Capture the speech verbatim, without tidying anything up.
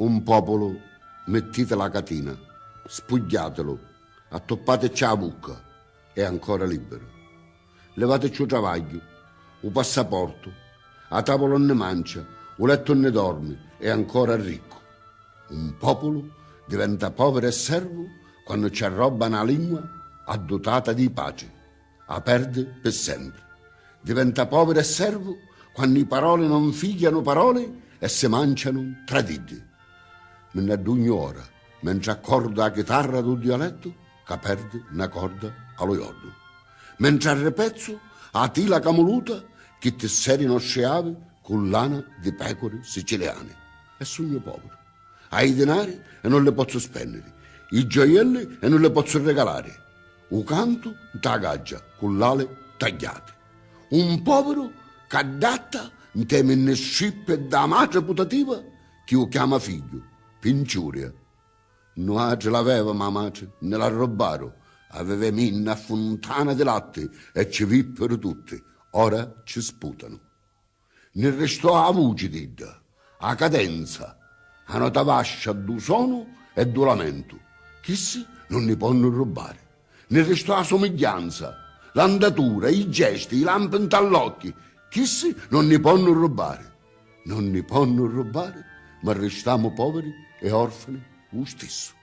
Un populu, mittiti la catina, spugghiatilu, attuppatici a vucca, è ancora libbiru. Livateci u travagghiu, u passaportu, a tavula unni mancia, u lettu unni dormi, è ancora riccu. Un populu diventa poviru e servu quannu ci arrobba na lingua addutata di patri, a perdi pi sempri. Diventa poviru e servu quannu i paroli non figghianu paroli e si mancianu tra d'iddi. Mi nn'addugnu ora, mentri accordu a chitarra dû dialettu ca perdi na corda a lu jornu. Mentri arripezzu a tila camuluta chi tisseri i nostri avi cu lana di pecuri siciliani. E sugnu poviru. Haiu i dinari e non li pozzu spenniri, i gioielli e non li pozzu rigalari, u cantu nta gaggia cu l'ali tagghiati. Un poviru c'addatta ntê minni strippi dâ matri putativa chi u chiama figghiu, pi nciuria. Nuatri l'avevamu a matri, nni l'arrobbaru, aveva i minni a funtana di latti e ci vippiru tutti, ora ci sputanu. Nni ristò a vuci d'idda, a cadenza, a nota vascia dû sonu e dû lamentu. Chissi non nni ponnu rubbari. Nni ristò a sumigghianza, l'andatura, i gesti, i lampi nta l'occhi. Chissi non nni ponnu rubbari. Non nni ponnu rubbari, ma ristamu poviri e orfani u stissu.